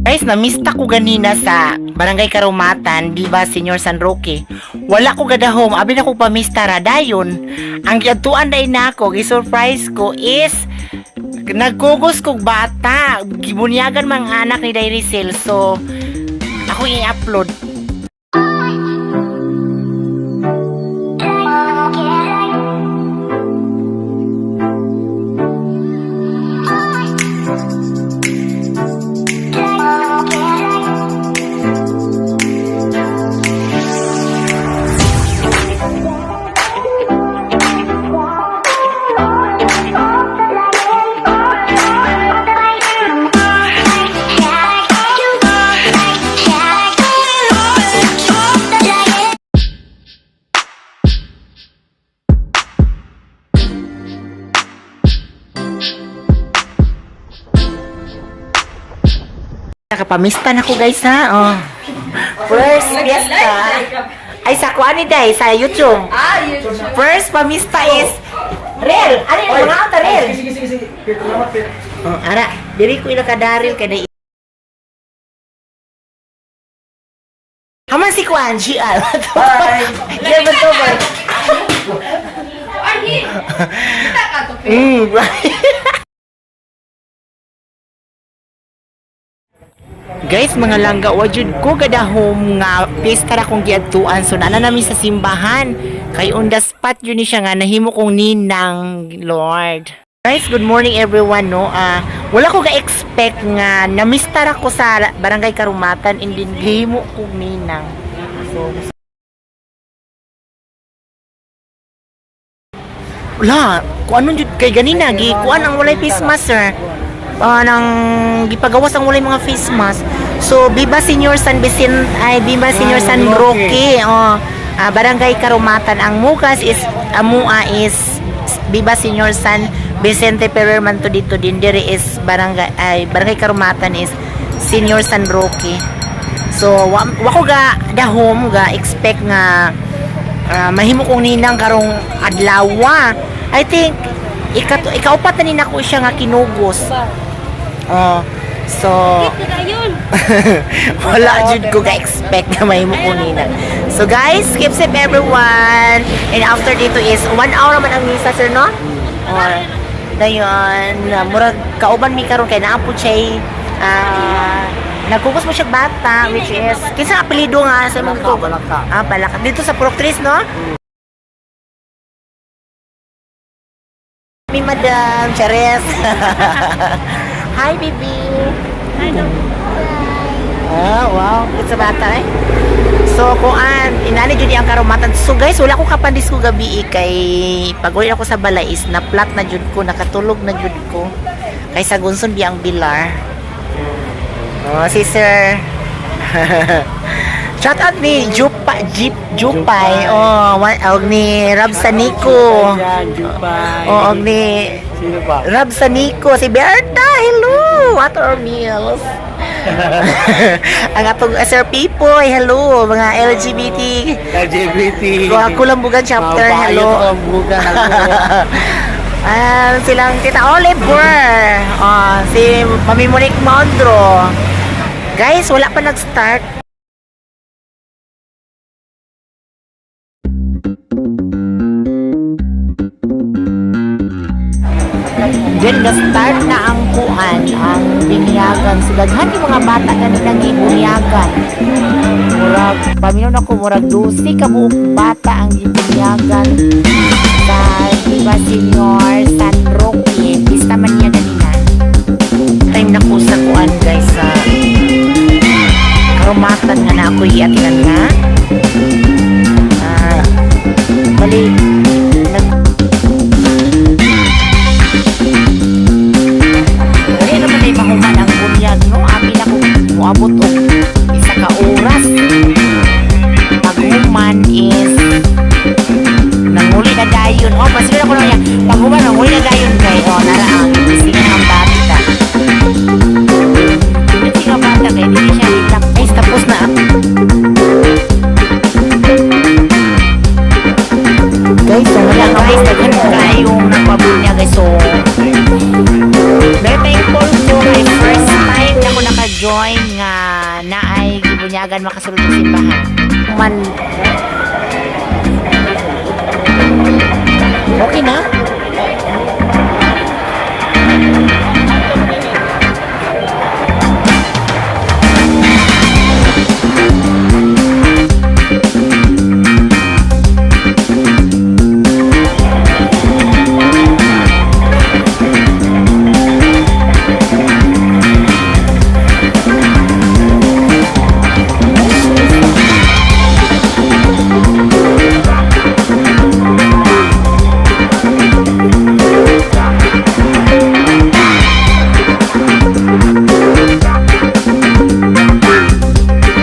Guys, namista ko ganina sa Barangay Karumatan, di ba, Senior San Roque? Wala ko gadahom, abi na ko pamista ra dayon. Ang giadtuan day nako, gi-surprise ko is nagkugos kog bata. Gibunyagan mga anak ni Day Rizel. So, ako i-upload. Nakapamista na ko, guys, ha. Oh. First fiesta. Ay, sa kuan ni Day, sa YouTube. Ah, yun. First pamista is Rel. Ano yung mga ata, Rel? Sige, sige, sige. Pit, salamat, Pit. Oh, ara, diri ko ila kadaril kay dai. Haman si Kuan, GR. Bye! GR ba to ba? Ay, kita ka to, Pe. Guys, mga langga, wajud ko gadahom nga pista ra kong giadtuan. So, naana namin sa simbahan. Kay on the spot yun ni siya nga nahimo kong ninang Lord. Guys, good morning everyone, no. Wala ko ga-expect nga namistar ako sa Barangay Karumatan and then gihimo kong ninang. So, wala, kung anong jud kay ganina gi kuan ang walay face mask, sir. Nang gipagawas ang walay mga face mask. So Viva Senior San Vicente ay Viva Senior San Roque. Oh, Barangay Karumatan ang mukas is amua is Viva Senior San Vicente Ferrer man to dito din diri is barangay ay Barangay Karumatan is Senior San Roque. So wa ko ga dahom ga expect nga mahimo kong ninang karong adlawa. I think ikaupat na ni nako siya nga kinugos. Oh. So Yun. wala jud ko ga-expect na mahimo kong ninang. So guys, keep safe everyone. And after dito is 1 hour man ang misa, sir, no? Or dayon, murag kauban mi karon kay naa po siya nagkugos mo siya bata which is kinsa ang apelyido nga sa imong Balaka, Balaka. Ah, Balaka. Dito sa Purok Tres, no? Mi Madam Chares. Hi, baby. Hello. Ah, wow. Cute sa bata eh. So, kuan, inani jud ang karumatan. So guys, wala ko kapandis ko gabi eh, kay pag uwi ako sa balay is na flat na jud ko, nakatulog na jud ko. Kay sa Gunson biyang Bilar. Oh, si Sir. Shout out ni Jupa, Jeep Jupay. Oh, og ni Rab Sanico. Yan, Jupay. Oh, og ni Sino pa? Rab Sanico, si Berta, hello! What are meals? Ang atong Sir Pipoy, hello! Mga LGBT. LGBT. Kuha Kulambugan chapter, Mabayo hello. Kulambugan ako. Ah, silang Tita Oliver. Oh, si Mami Monique Mondro. Guys, wala pa nag-start. Then, na-start na ang kuan, ang binyagan. So, daghan yung mga bata kanina gibunyagan. Murag, paminaw na ko, murag 12 ka buok bata ang gibunyagan sa Viva Senior San Roque. Pista man niya ganina. Time na ko sa kuan, guys, sa karumatan nga na ako iatinan na. Ah, bali, nag Dali naman ay mahuman ang bunyag, no? Amin ako muabot og isa ka oras. Paghuman is nanguli na dayon. Oh, pasigil ako na niya. Paghuman, nanguli na dayon kay oh, nara ang isigan ang bata. Pindot siya bata kay dili siya litak. Ay, tapos na. Guys, so wala guys, daghan kayong nagpabunyag guys. So, very thankful ko kay first time na ako naka-join. maka-join nga naay gibunyagan makasulod sa simbahan. Man. Okay na?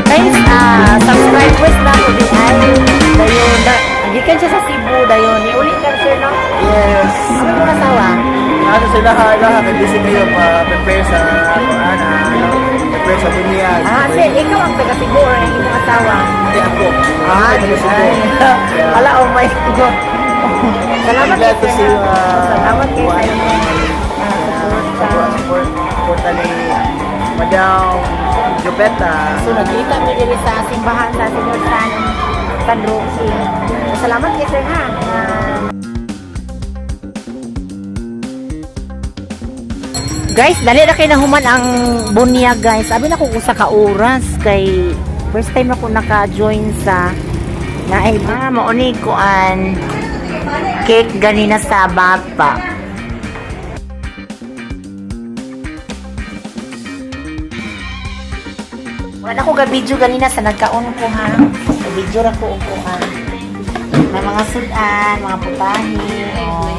Guys, subscribers na ako di ay. Dayon, da, gikan siya sa Cebu, dayon. Niuli ka, sir, no? Yes. Ano mo asawa? Ano sila ha, kay busy kayo pa prepare sa ano, prepare sa bunyag. Ah, sir, ikaw ang taga Cebu or ang imong asawa? Hindi ako. Ah, taga di Cebu. ay. Ala, oh my God. Salamat Glad kay to sir. see you, Salamat kay Juan. sir. Support, Suporta. support, support ni Madam Jobeta. So, nagkita mi diri sa simbahan sa Senyor San Roque. Salamat kay sir ha. Guys, dali na kay nahuman ang bunyag, guys. Sabi na ko usa ka oras kay first time ako naka-join sa naay ba mao ni kuan cake ganina sa baba. Wala ko ga-video ganina sa nagkaon ko ha. Ga-video ra ko og kuan. May mga sudan, mga putahe. Oh.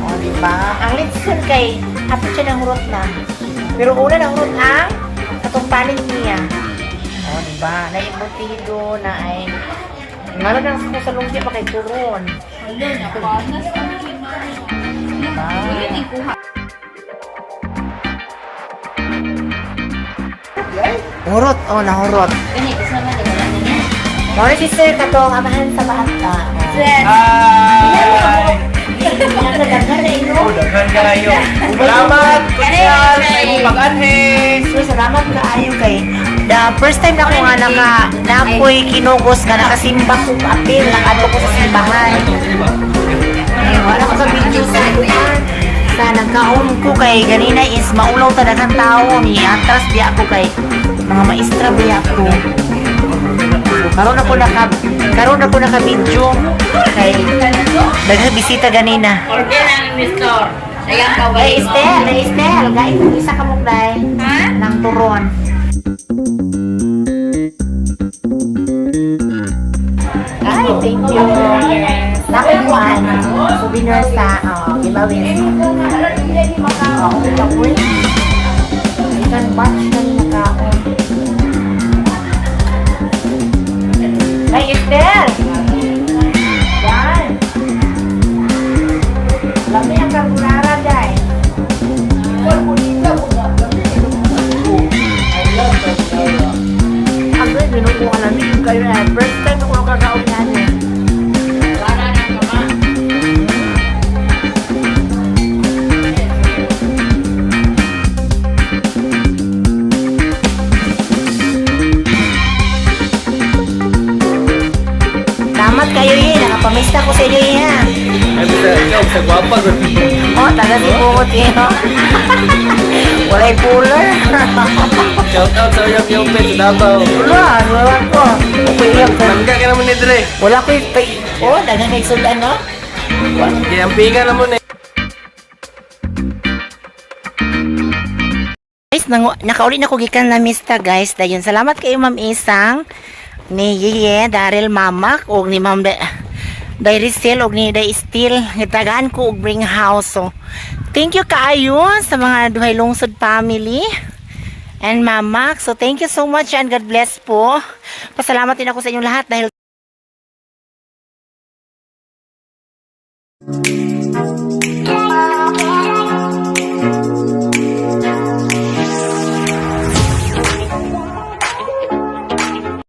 Oh, di ba? Ang litson kay hapit siya ng hurot na. Pero una ng hurot ang katong panin niya. Oh, di ba? Naimbutido na ay Ngalo nang ko sa lunggi pa kay turon. Diba? Hurot, oh, nahurot. Mao si sir katong amahan sa bata. Hi! Oh. Daghan kayo. Salamat, Kutsal, sa imong pag-anhi. Sir, salamat kaayo kay the first time na ko nga naka na ako'y kinugos nga nakasimba ko apil nakaadto ko sa simbahan. Eh, wala ko sa video sa kuan. Sa nagkaon ko kay ganina is maulaw talagang tao ni atras biya ako kay mga maestra biya ko. So, karon ako naka video kay daghang bisita ganina. Order ang Nestor. Sayang ka ba? Ay, Estel, ay Estel, guys, isa ka mo day Ha? ng turon. Ay, thank you. Nakay kuan, souvenir sa gibawin. Oo, kapoy. Ikan batch na ni nakaon. Ay, Estel! Yan. Lami ang carbonara, day. Ako, binubukan namin yung kayo na. First time ako nakakaon yan eh. Wala na ka ba? Salamat kayo eh. Nakapamista ko sa inyo eh ha. Ay, basta ikaw, sa gwapa. Oh, taga si Bungot eh. Oh. Walay puller. Shout out sa uyab yung pet sa Davao. Wala, wala ko. Okay lang. Langga ka naman ni Dre. Wala ko yung pay. Oh, daghang kay sudan, no? Ginampingan naman eh. Guys, nakauli na ko gikan na mista, guys. Dayon, salamat kayo Ma'am Isang ni Yeye, Daryl Mamak og ni Ma'am Dairisel og ni Day Steel. Gitagaan ko og bring house. So, thank you kaayo sa mga Duhay Lungsod family and Mamak. So, thank you so much and God bless po. Pasalamat din ako sa inyong lahat dahil